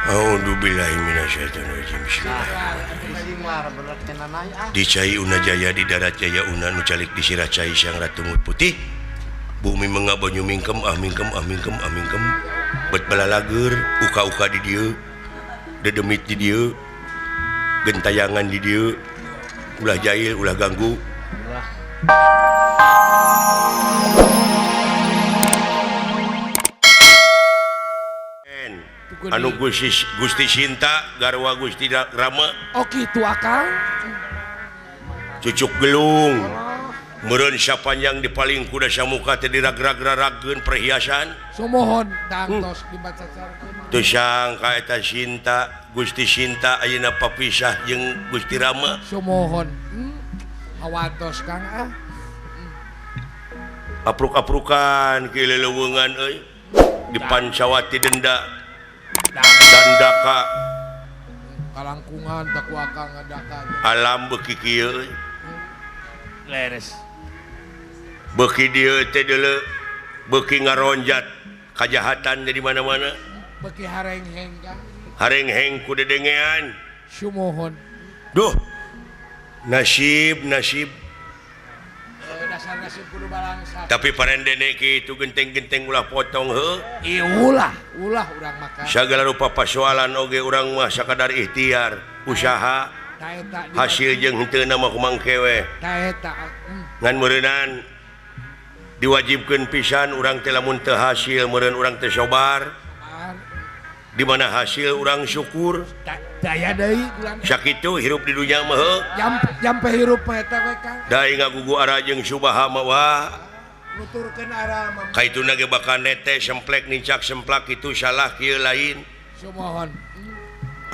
A'udzubillahi minasyaitonirrajim. Bismillahirrahmanirrahim. Di Cai Una Jaya di darat Jaya Una nu calik di sirah cai Sang Ratu Putih. Bumi mengabanyu mingkem ah mingkem ah mingkem ah mingkem. Bet balalager uka-uka di dieu. Dedemit di dieu. Gentayangan di dieu. Ulah jahil, ulah ganggu. Anu Gusti Gusti Sinta garwa Gusti Rama. Oh kitu akang. Cucuk gelung. Meureun sapanjang di paling kuda samuka teh diragrag-ragkeun perhiasan. Sumohon tangtos dibacacarkeun. Teu sangka eta Sinta, Gusti Sinta ayeuna papisah jeung Gusti Rama. Sumohon. Hawatos Kang ah. Apruk-aprukan ki leleuweungan euy. Di Pancawati denda. Dandaka kalangkungan tak ku akang ngadaka. Alam beuki kieu euy. Leres. Beuki dieu teh deuleu beuki ngaronjat kajahatan jadi mana-mana. Beuki harengheng Kang. Harengheng ku dedengean. Sumohon. Duh. Nasib nasib. Dasar nasib kudu balangsa. Tapi parendene kitu genteng-genteng ulah potong heuh. Ieu ulah, ulah urang makan. Sagala rupa pasoalan oge urang mah sakadar ikhtiar, usaha. Hasil jeung henteu mah kumangke we. Ta eta. Ngan meureunnan diwajibkeun pisan urang teh lamun teu hasil meureun urang teh sobar. Di mana hasil urang syukur. Daya deui urang. Sakitu hirup di dunya mah heuh. Jampe hirup mah eta we Kang. Da ngagugu ara jeung subaha mah wah. Nuturkeun ara mah. Kaituna ge bakal nete semplek nincak semplak kitu salah kieu lain. Sumohon.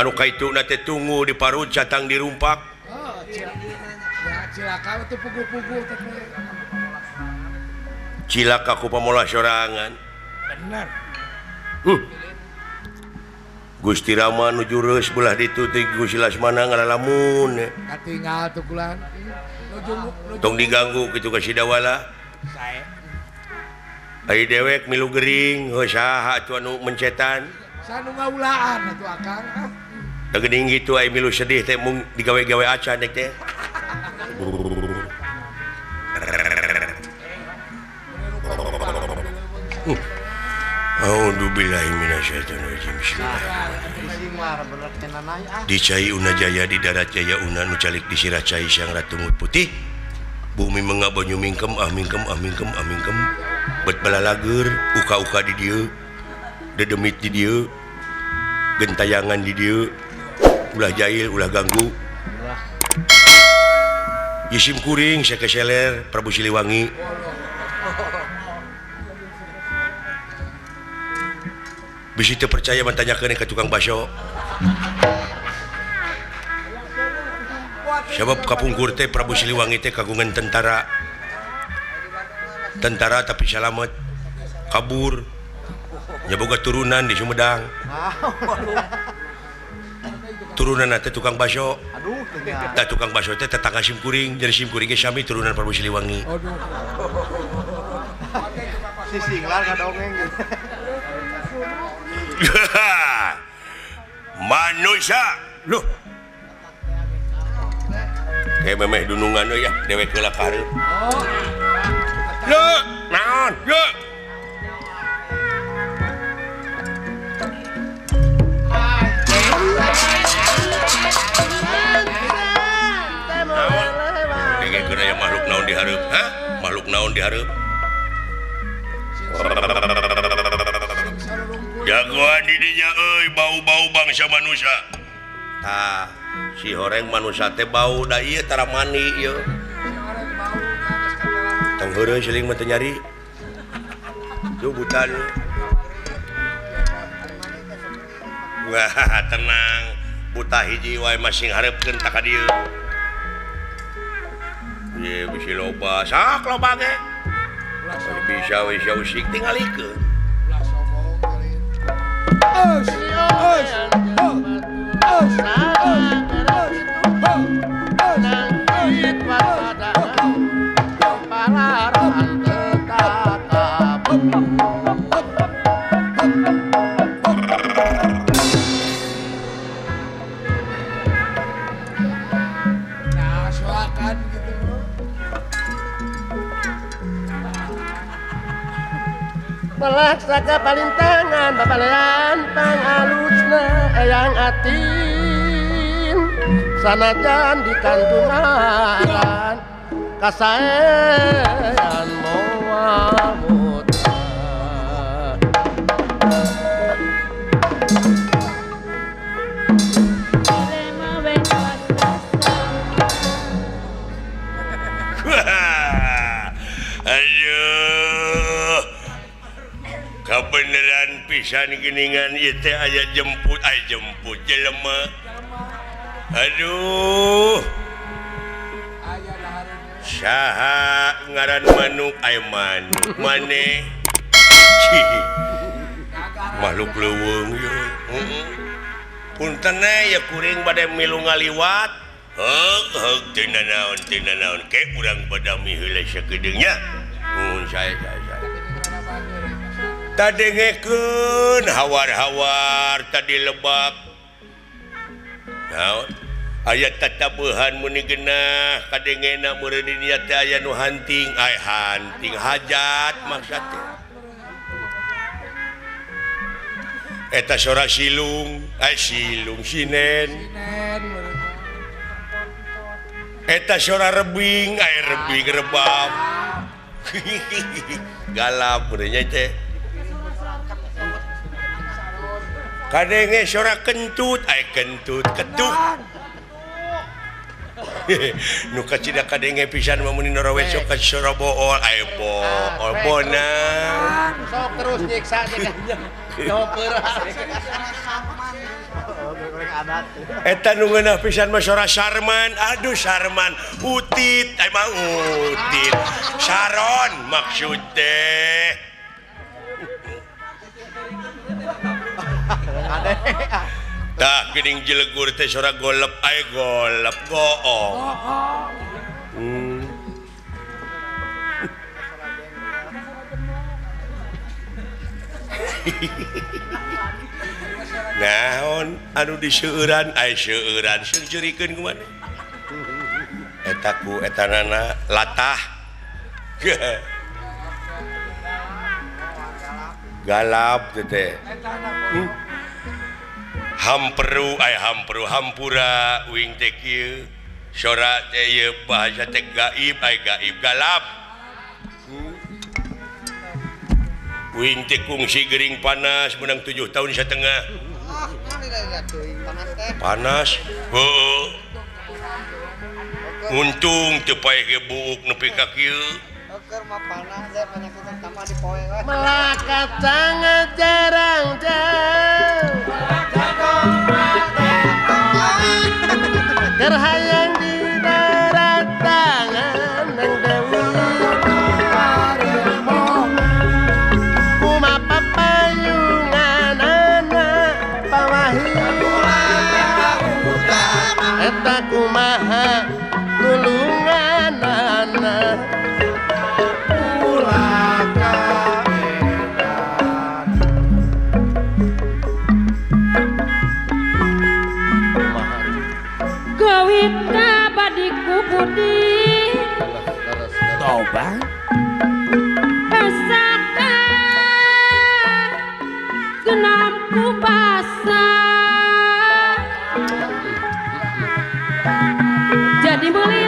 Anu kaituna teh tunggu di parut catang dirumpak. Oh, cilaka teh pugu-pugu teh. Cilaka ku pamolah sorangan. Bener. Gusti Rama nuju reus belah ditu teh Gusti Lasmana ngalalamun. Katinggal tuh kulan. Tong diganggu kitu ka Sidawala. Sae. Ari dewek milu gering heuh saha atuh anu mencetan. Sanu ngaulaan atuh akang. Da geuning kitu ai milu sedih teh mung digawe-gawe acan dek teh. A'udzubillahi minasyaitonirrajim. Bismillahirrahmanirrahim. Di Cai Una Jaya di darat Jaya Una nu calik di sirah cai Sang Ratu Putih. Bumi mengabanyu mingkem ah mingkem ah mingkem ah mingkem. Bet balalager uka-uka di dieu. Dedemit di dieu. Gentayangan di dieu. Ulah jahil, ulah ganggu. Yisim kuring sakeseler Prabu Siliwangi. Bisi teu percaya mantanyakeun ka tukang baso. Sabab kapungkur teh Prabu Siliwangi teh kagungan tentara. Tentara tapi salamet kabur. Nya boga turunan di Sumedang. Turunan teh tukang baso. Tah tukang baso teh tetangga simkuring, jadi simkuring ge sami turunan Prabu Siliwangi. Si singlar kadongeng. Manusia loh kayak memeh dunungan ya dewek heula ka hareup. Lho naon lho naon dengekeun aya makhluk naon di hareup ha makhluk naon di hareup jagoan didinya euy bau-bau bangsa manusia. Tah si horeng manusia teh bau da ieu tara mani ieu. Tong heureun siling mah teu nyari. Duh butan. Wah tenang, buta hiji wae masing hareupkeun ta ka dieu. Ye bisi loba, sak loba ge. Bisa we usik tingalikeun. Para Pelaksaka palintangan babalean pangalusna eyang atin sanajan di kantungan kasaean moal muta. Aduh, kebenaran pisan geningan ieu teh aya jemput, aya jemput jelema. Aduh. Saha ngaran manuk aya manuk maneh. Makhluk leuweung ieu. Heeh. Punten ya kuring bade milu ngaliwat. Heug heug teu nanaon teu nanaon ke urang badami heula sakedeung nya. Nuhun sae sae sae. Tadengekeun hawar-hawar tadi lebak. Naon? Aya tatabuhan muni genah kadengena meureun di dinya teh aya nu hanting, ay hanting hajat maksud teh. Eta sora silung, ay silung sinen. Eta sora rebing, ay rebing rebab. Galap meureun teh. Kadenge sora kentut, ay kentut ketuk. Nu kacida kadenge pisan mah mun norowe sok ka sora bool, ay bool bonang. Sok terus nyiksa teh. Eta nu ngeunah pisan mah sora Sarman, aduh Sarman, utit, ay mah utit. Saron maksud teh. Tah geuning jelegur teh sora golep ay golep goong. Naon anu diseueuran ay seueuran seurikeun kumaha eta ku etanana latah galap teh hamperu ay hamperu hampura uing teh kieu sora teh ieu bahasa teh gaib ay gaib galap uing teh kungsi gering panas menang 7 tahun setengah panas heuh untung teu paeh ge buuk nepi ka kieu Melaka sangat jarang jauh terhayang di darat tangan neng Dewi kuma papayungan anak pawahi eta kumaha nulungan anak Budi toba pesaka genap kubasa jadi beli